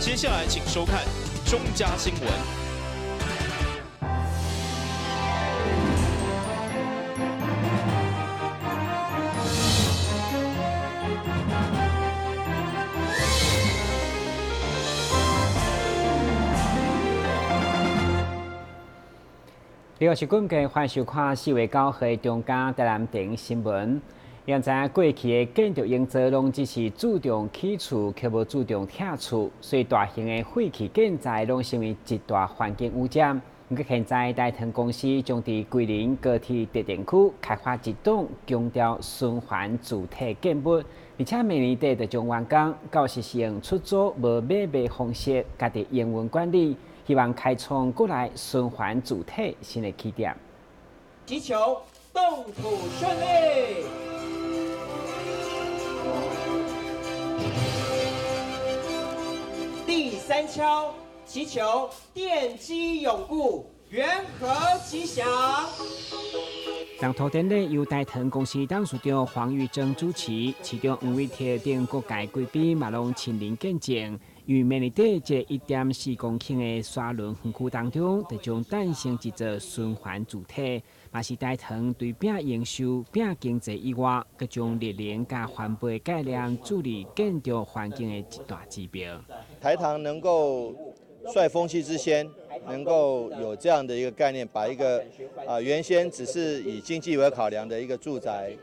接下來請收看中嘉新聞。呢個是今日歡迎收看4月9號的中嘉台南電新聞。現在過去的建築營造攏只是注重起厝，卻無注重拆厝，所以大型的廢棄建材攏成為一大環境污染。毋過現在大唐公司將佇桂林高鐵特定區開發一棟強調循環主體建物，而且明年底就將完工，到時是用出租無買賣方式，家己營運管理。希望開創國內循環主體新的起點。祈求動土順利。第三敲，祈求奠基永固，元和吉祥。動土典禮由大唐公司董事長黃玉珍主持，市長黃偉哲等各界貴賓嘛攏親臨見證。於明年底這1.4公頃的沙崙園區當中，就將誕生一座循環主體，嘛是大唐對拼營收、拼經濟以外，閣將綠能佮環保概念注入建築環境的一大指標。台糖能夠率風氣之先，能夠有這樣的一個概念，把一個原先只是以經濟為考量的一個住宅，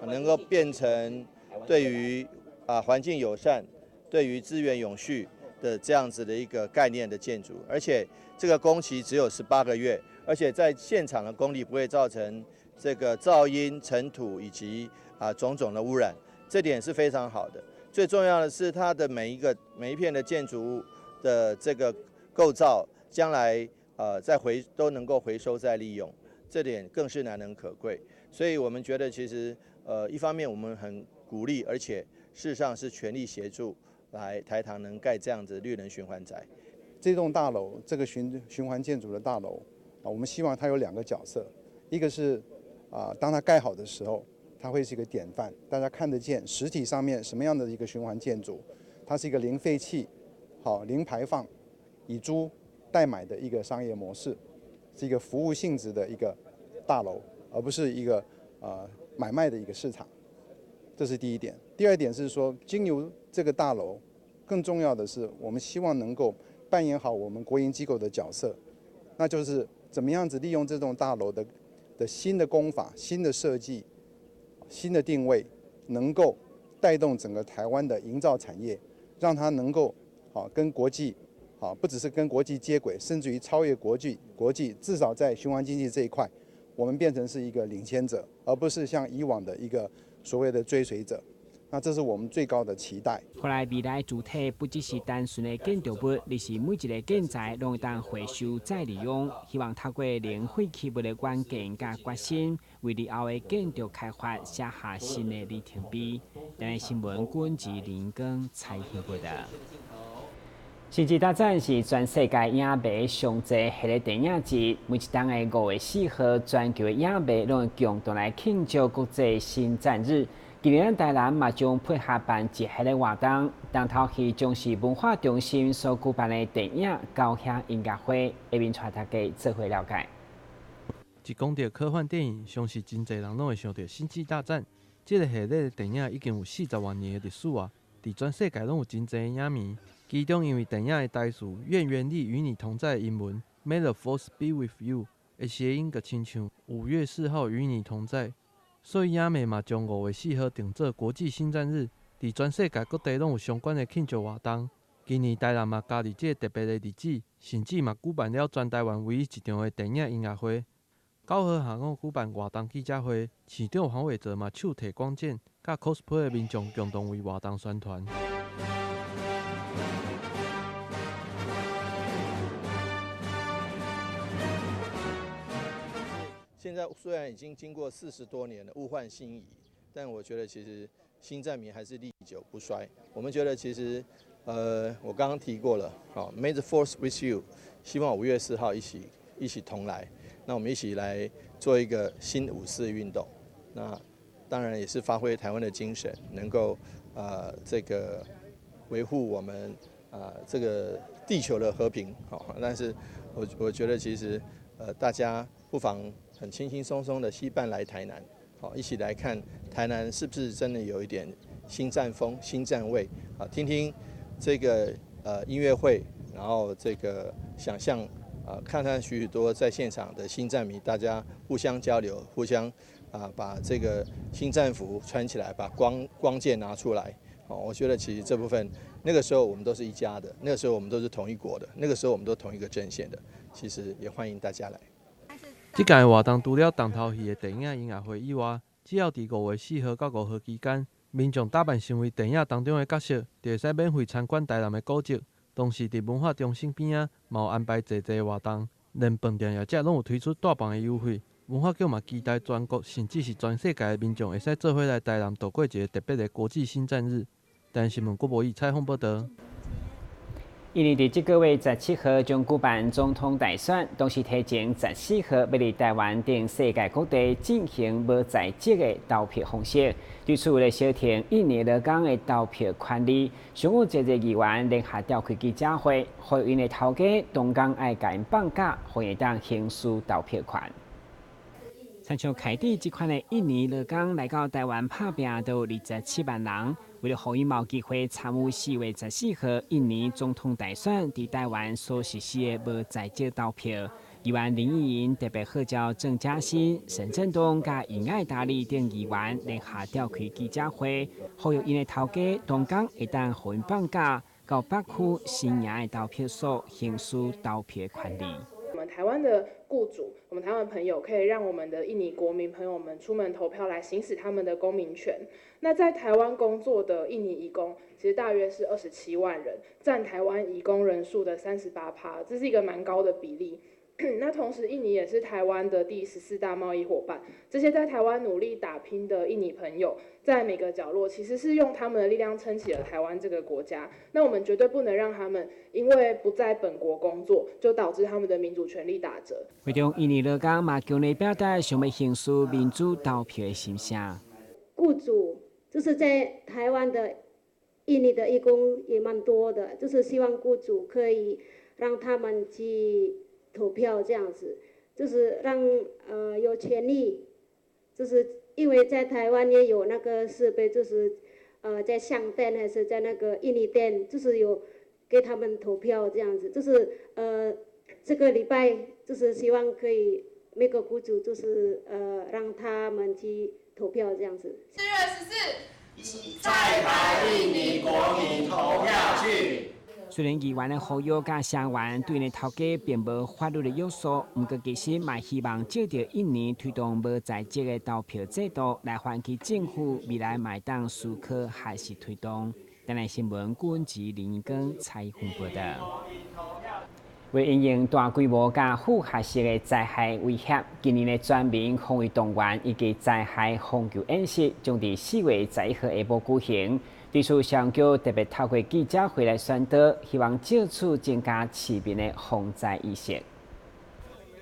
能夠變成對於環境友善、對於資源永續的這樣子的一個概念的建築，而且這個工期只有18個月，而且在現場的工地不會造成這個噪音、塵土以及種種的污染，這點是非常好的。最重要的是，它的每一片的建築物的這個構造，將來再回都能夠回收再利用，這點更是難能可貴。所以我們覺得其實一方面我們很鼓勵，而且事實上是全力協助。來台糖能蓋這樣子綠能循環宅，這棟大樓，這個循環建築的大樓啊，我們希望它有兩個角色，一個是啊，當它蓋好的時候，它會是一個典範，大家看得見實體上面什麼樣的一個循環建築，它是一個零廢棄、好零排放、以租代買的一個商業模式，是一個服務性質的一個大樓，而不是一個買賣的一個市場。這是第一點。第二點是說，經由這個大樓，更重要的是，我們希望能夠扮演好我們國營機構的角色，那就是怎麼樣子利用這棟大樓的新的工法、新的設計、新的定位，能夠帶動整個台灣的營造產業，讓它能夠跟國際不只是跟國際接軌，甚至於超越國際，國際至少在循環經濟這一塊，我們變成是一個領先者，而不是像以往的一個所謂的追隨者。那這是我們最高的期待。看來未來主體不只是單純的建築物，而是每一個建材攏會當回收再利用。希望透過零廢棄物的遠見佮決心，為日後的建築開發寫下新的里程碑。台視新聞軍事林光采訪報道。星際大戰是全世界影迷上濟系列電影節，每一冬的5月4號，全球的影迷攏會共同來慶祝國際星戰日。今年咱台南嘛將配合辦一系列活動，重頭戲將是文化中心所舉辦的電影交響音樂會，下面帶大家做伙了解。一講到科幻電影，相信真濟人攏會想到《星際大戰》這個系列的電影已經有40多萬年的歷史啊，佇全世界攏有真濟影迷。其中因為電影的台詞“願原力與你同在”英文 “May the Force be with you” 的諧音，就親像5月4號與你同在，所以影迷嘛將5月4號定做國際星戰日，佇全世界各地攏有相關的慶祝活動。今年台南嘛加入這個特別的日子，甚至嘛舉辦了全台灣唯一一場的電影音樂會。9號下午舉辦活動記者會，市長黃偉哲嘛手提光劍，佮 cosplay 的民眾共同為活動宣傳。現在雖然已經經過40多年的物換星移，但我覺得其實星戰迷還是歷久不衰。我們覺得其實，我剛剛提過了，好，May the Force with you，希望5月4號一起同來，那我們一起來做一個新五四運動。那當然也是發揮台灣的精神，能夠這個維護我們這個地球的和平，好，但是我覺得其實大家不妨很輕輕鬆鬆的攜伴來台南，好，一起來看台南是不是真的有一點星戰風、星戰味，啊，聽聽這個音樂會，然後這個想象啊，看看許許多在現場的星戰迷，大家互相交流，互相啊把這個星戰服穿起來，把光劍拿出來，哦，我覺得其實這部分那個時候我們都是一家的，那個時候我們都是同一國的，那個時候我們都同一個陣線的，其實也歡迎大家來。這屆活動除了重頭戲的電影音樂會以外，只要佇5月4號到5號期間，民眾打扮成為電影當中的角色，就會使免費參觀台南的古蹟。同時，佇文化中心邊仔嘛有安排濟濟活動，連飯店業者攏有推出大棒的優惠。文化局嘛期待全國甚至是全世界的民眾會使做伙來台南度過一个特別的國際星戰日。台南新聞郭博義採訪報導。印尼佇這个月17號將舉辦總統大選，同時提前14號欲佇台灣等世界各地進行無在籍的投票方式。對此，為了相挺印尼勞工的投票權利，上午濟濟議員聯合召開記者會，呼籲𪜶的頭家當工愛共𪜶放假，予𪜶會當行使投票權。親像凱蒂這款的印尼勞工來到台灣拍拚都有27萬人。為了予𪜶有機會參與4月14號印尼總統大選，佇台灣所實施的無在籍投票，議員林益盈特別號召鄭家新、沈振東佮尹愛達利等議員聯合召開記者會，呼籲𪜶的頭家當工會當予𪜶放假，到北區新營的投票所行使投票權利。我們台灣的雇主，我們台灣的朋友，可以讓我們的印尼國民朋友們出門投票來行使他們的公民權。那在台灣工作的印尼移工，其實大約是27萬人，佔台灣移工人數的38%，這是一個蠻高的比例。那同時，印尼也是台灣的第14大貿易夥伴。這些在台灣努力打拼的印尼朋友，在每個角落，其實是用他們的力量撐起了台灣這個國家。那我們絕對不能讓他們因為不在本國工作，就導致他們的民主權利打折。會中印尼勞工嘛強烈表達想欲行使民主投票的心聲。雇主就是在台灣的印尼的移工也蠻多的，就是希望雇主可以讓他們去投票這樣子，就是讓有權利，就是因為在台灣也有那個設備，就是在商店還是在那個印尼店，就是有給他們投票這樣子，就是這個禮拜就是希望可以每個雇主就是讓他們去投票這樣子。4月14，在台印尼國民投票去。雖然議員的呼籲佮聲援對𪜶的頭家並無法律的約束，毋過其實嘛希望藉著印尼推動無在籍的投票制度，來喚起政府未來嘛會當思考學習推動。台南新聞顧文吉林光採訪報導。為因應大規模佮複合式的災害威脅，今年的全民防衛動員以及災害防救演習將佇4月11號下晡舉行。對此，消防局特別透過記者會來宣導，希望藉此增加市民的防災意識。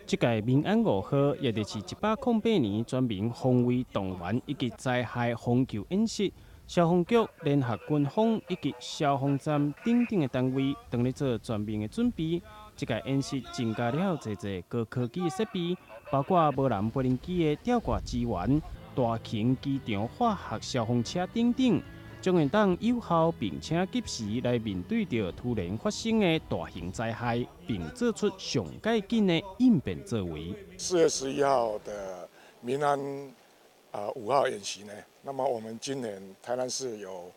這屆民安5號，也就是108年全民防衛動員以及災害防救演習，消防局聯合軍方以及消防站等等的單位，當咧做全面的準備。這屆演習增加了濟濟高科技設備，包括無人無人機的吊掛支援、大型機場化學消防車等等，將會當有效並且及時來面對著突然發生的大型災害，並做出上蓋緊的應變作為。4月11號的民安5號演習呢，那麼我們今年台南市有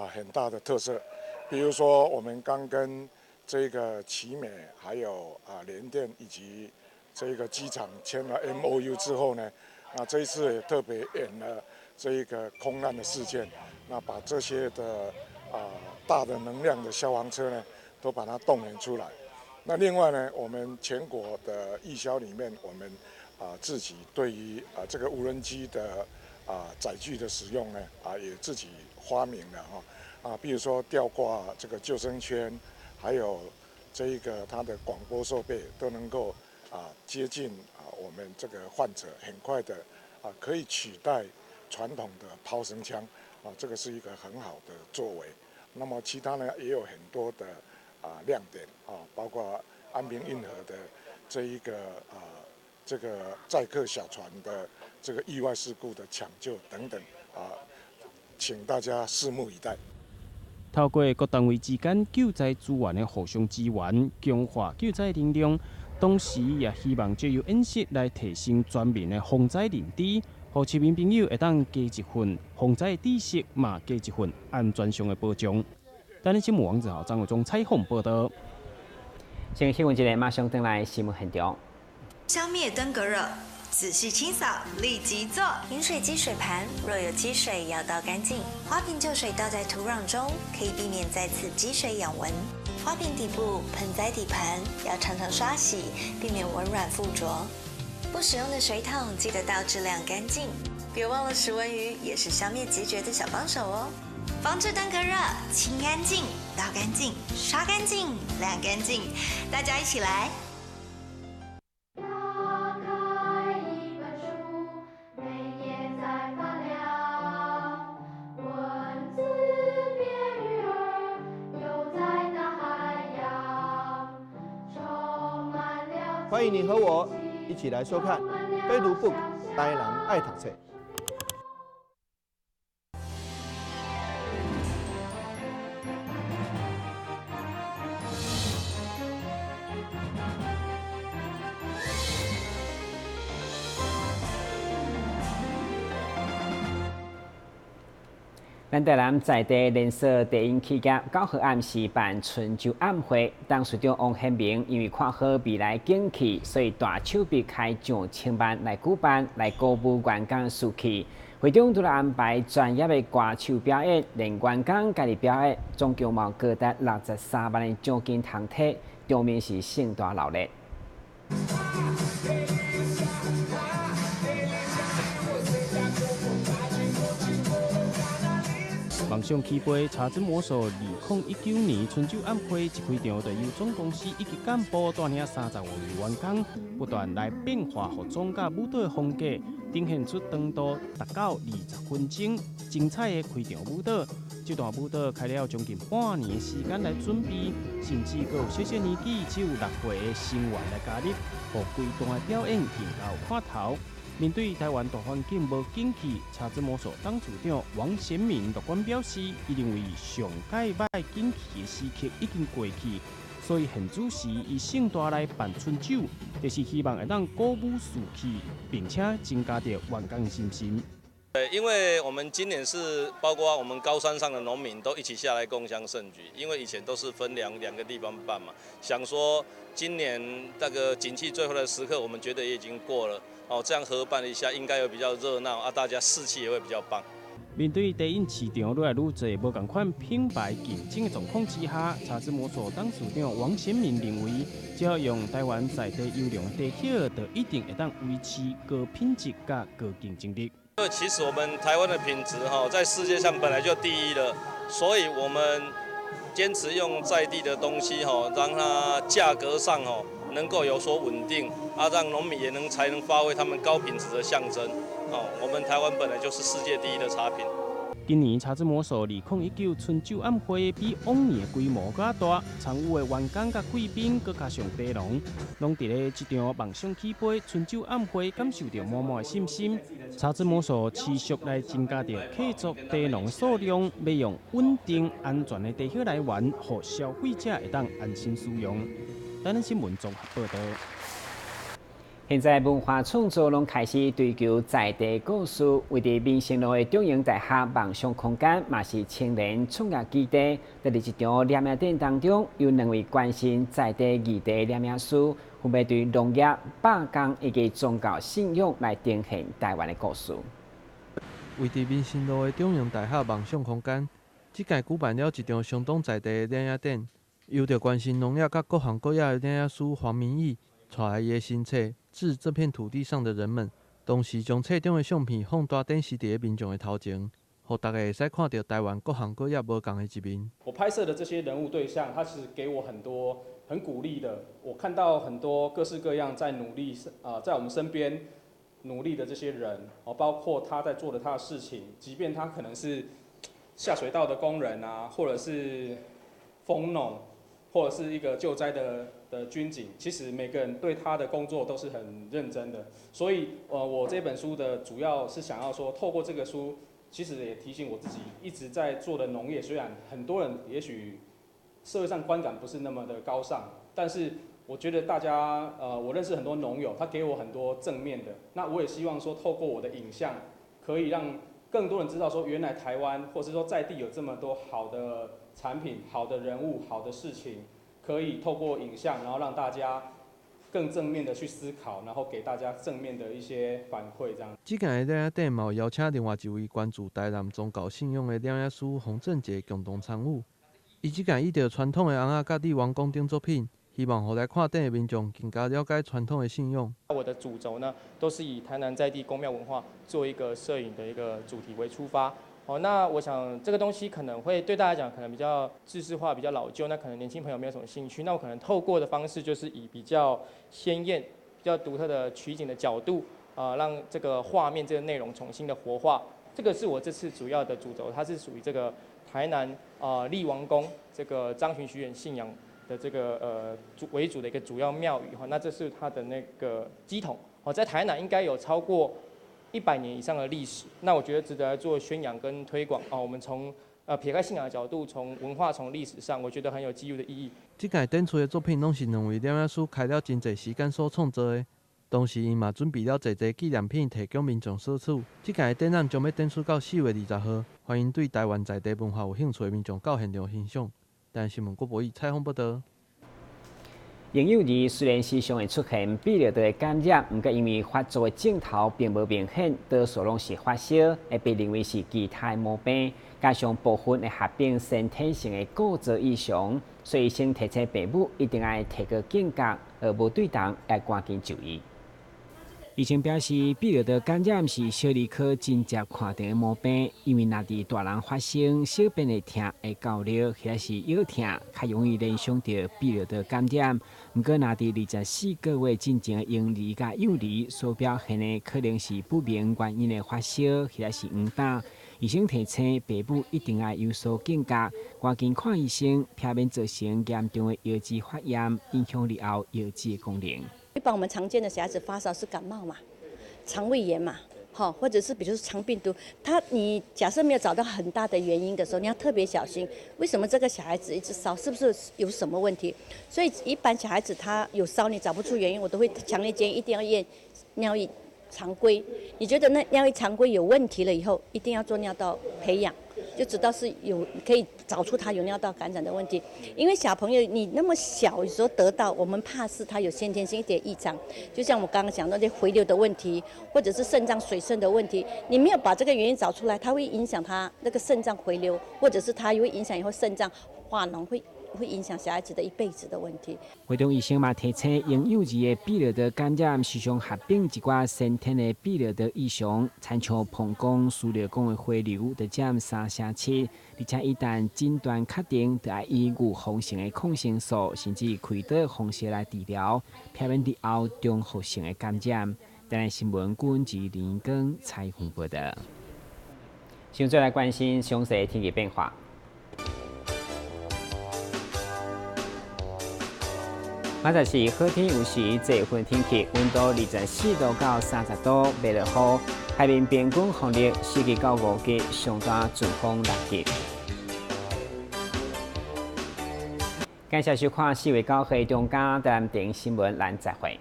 很大的特色，比如說我們剛跟這個奇美，還有聯電以及這個機場簽了 MOU 之後呢，那這一次也特別演了這一個空難的事件，那把這些的大的能量的消防車呢，都把它動員出來。那另外呢，我們全國的義消裡面，我們自己對於這個無人機的載具的使用呢，也自己發明了哈，比如說吊掛這個救生圈。還有這一個它的廣播設備都能夠接近我們這個患者，很快的可以取代傳統的拋繩槍，這個是一個很好的作為。那麼其他呢也有很多的亮點啊，包括安平運河的這一個這個載客小船的這個意外事故的搶救等等啊，請大家拭目以待。透過各單位之間救災資源的互相支援，強化救災能量，同時也希望藉由演習來提升全民的防災認知，予市民朋友會當加一份防災知識，嘛加一份安全上的保障。台南新聞王子豪、張偉忠採訪報導。新聞一個，馬上轉來新聞現場。消滅登革熱，仔細清掃，立即做。飲水機水盤若有積水，要倒乾淨。花瓶舊水倒在土壤中，可以避免再次積水養蚊。花瓶底部、盆栽底盤要常常刷洗，避免蚊卵附着。不使用的水桶記得倒置晾乾淨。別忘了食蚊魚也是消滅孑孓的小幫手哦。防治登革熱，清乾淨、倒乾淨、刷乾淨、晾乾淨，大家一起來。打開一本書，每頁在發亮，文字變魚兒，游在大海洋，充滿了。歡迎你和我一起來收看《非讀 book 台南愛讀冊》。咱台南在地連鎖茶飲企業九號暗時辦春酒暗會，董事長王顯明因為看好未來景氣，所以大手筆開上千萬來舉辦，來鼓舞員工士氣。會中除了安排專業的歌手表演，連員工家己表演，總共嘛高達63萬的獎金通提，場面是盛大鬧熱。夢想起飛，茶之魔手2019年春酒暗會一開場，就由總公司以及幹部帶領35位員工，不斷來變化服裝佮舞蹈的風格，呈現出長度達到20分鐘精彩的開場舞蹈。這段舞蹈開了將近半年的時間來準備，甚至閣有小小年紀只有6歲的成員來加入，予規段的表演更加有看頭。面對台灣大環境無景氣，茶之魔手董事長王賢明樂觀表示，伊認為上蓋歹景氣的時刻已經過去，所以現此時伊盛大來辦春酒，就是希望會當鼓舞士氣，並且增加著員工信心。對，因為我們今年是包括我們高山上的農民都一起下來共襄盛舉，因為以前都是分兩個地方辦嘛，想說今年那個景氣最後的時刻，我們覺得也已經過了。哦，這樣合辦一下，應該會比較熱鬧啊，大家士氣也會比較棒。面對茶飲市場愈來愈濟無仝款品牌競爭的狀況之下，茶之魔手董事長王顯明認為，只要用台灣在地優良的茶葉，就一定會當維持高品質佮高競爭力。其實我們台灣的品質哈，在世界上本來就第一了，所以我們堅持用在地的東西哈，讓它價格上哈能夠有所穩定，啊，讓農民也能才能發揮他們高品質的象徵。哦，我們台灣本來就是世界第一的茶品。今年茶之魔手2019春酒暗會比往年的規模閣大，參與的員工佮貴賓，閣加上茶農，攏佇咧這場夢想起飛春酒暗會，感受著滿滿的信心。茶之魔手持續來增加著客座茶農的數量，欲用穩定安全的茶葉來源，予消費者會當安心使用。台南新聞綜合報導。現在文化創作攏開始追求在地故事，位佇民生路的中營大學夢想空間，嘛是青年創業基地。佇這場攝影展當中，有兩位關心在地議題的攝影師，分別對農業、罷工以及宗教信仰來呈現台灣的故事。位佇民生路的中營大學夢想空間，這屆舉辦了一場相當在地的攝影展，由著關心農業佮各行各業的攝影師黃明義帶來伊的新冊。致這片土地上的人們，同時將冊中的相片放大展示佇咧民眾的頭前，予大家會使看著台灣各行各業無仝的一面。我拍攝的這些人物對象，他其實給我很多很鼓勵的。我看到很多各式各樣在努力，在我們身邊努力的這些人，哦，包括他在做的他的事情，即便他可能是下水道的工人啊，或者是蜂农，或者是一个救灾的军警，其实每个人对他的工作都是很认真的。所以，我这本书的主要是想要说，透过这个书，其实也提醒我自己一直在做的农业，虽然很多人也许社会上观感不是那么的高尚，但是我觉得大家，我认识很多农友，他给我很多正面的。那我也希望说，透过我的影像，可以让更多人知道说，原来台湾或是说在地有这么多好的产品、好的人物、好的事情，可以透过影像，然后让大家更正面的去思考，然后给大家正面的一些反馈，这样。這屆的攝影展嘛有邀請另外一位關注台南宗教信仰的攝影師洪正傑共同參與。伊這屆以著傳統的尪仔佮帝王宮等作品，希望予來看展的民眾更加了解傳統的信仰。我的主軸呢，都是以台南在地宮廟文化做一個攝影的一個主題為出發。哦，那我想這個東西可能會對大家講，可能比較制式化、比較老舊，那可能年輕朋友沒有什麼興趣。那我可能透過的方式，就是以比較鮮豔、比較獨特的取景的角度，讓這個畫面、這個內容重新的活化。這個是我這次主要的主軸，它是屬於這個台南力王宮這個張巡許遠信仰的這個為主的一個主要廟宇哈。那這是它的那個乩童，哦，在台南應該有超過100年以上的歷史，那我覺得值得來做宣揚跟推廣哦。我們從撇開信仰的角度，從文化、從歷史上，我覺得很有記錄的意義。這屆展出的作品攏是兩位攝影師開了真濟時間所創作的，同時𪜶嘛準備了濟濟紀念品提供民眾索取。這屆的展覽將欲展出到4月20號，歡迎對台灣在地文化有興趣的民眾到現場欣賞。台視新聞郭博宇採訪報導。嬰幼兒雖然時常會出現泌尿道的感染，毋過因為發作的症頭並無明顯，多數攏是發燒，會被認為是其他的毛病，加上部分會合併先天性的構造異常，所以醫生提醒父母一定愛提高警覺，而無對同愛趕緊就醫。醫生表示，泌尿道感染是小兒科真常看著的毛病，因為若佇大人發生小便會疼、會厚尿，或者是腰疼，較容易聯想到泌尿道感染。毋過，若佇24個月進前的嬰兒佮幼兒所表現的，可能是不明原因的發燒，或者是黃疸。醫生提醒，父母一定愛有所警覺，趕緊看醫生，避免造成嚴重的腰子發炎，影響日後腰子的功能。一般我們常見的小孩子發燒是感冒嘛，腸胃炎嘛，好，或者是比如說腸病毒，你假設沒有找到很大的原因的時候，你要特別小心。為什麼這個小孩子一直燒？是不是有什麼問題？所以一般小孩子他有燒，你找不出原因，我都會強烈建議一定要驗尿液常規。你覺得那尿液常規有問題了以後，一定要做尿道培養，就知道是有可以找出他有尿道感染的問題。因為小朋友你那麼小，有時候得到，我們怕是他有先天性一點異常，就像我剛剛講到那回流的問題，或者是腎臟水滲的問題，你沒有把這個原因找出來，它會影響他那個腎臟回流，或者是他會影響以後腎臟化膿，會影響小孩子的一輩子的問題。會中醫生嘛提醒，嬰幼兒的泌尿道感染時常合併一寡先天的泌尿道異常，親像膀胱、輸尿管的回流就佔3成7，而且一旦診斷確定，就愛以預防性的抗生素，甚至開刀方式來治療，避免日後重複性的感染。台視新聞郭志林光採訪報導。先再來關心詳細天氣變化。明仔是好天有時，這份天氣溫度24度到30度，袂落雨。海面平均風力4級到5級，上大陣風6級。感謝收看4月9號中間台南新聞，咱再會。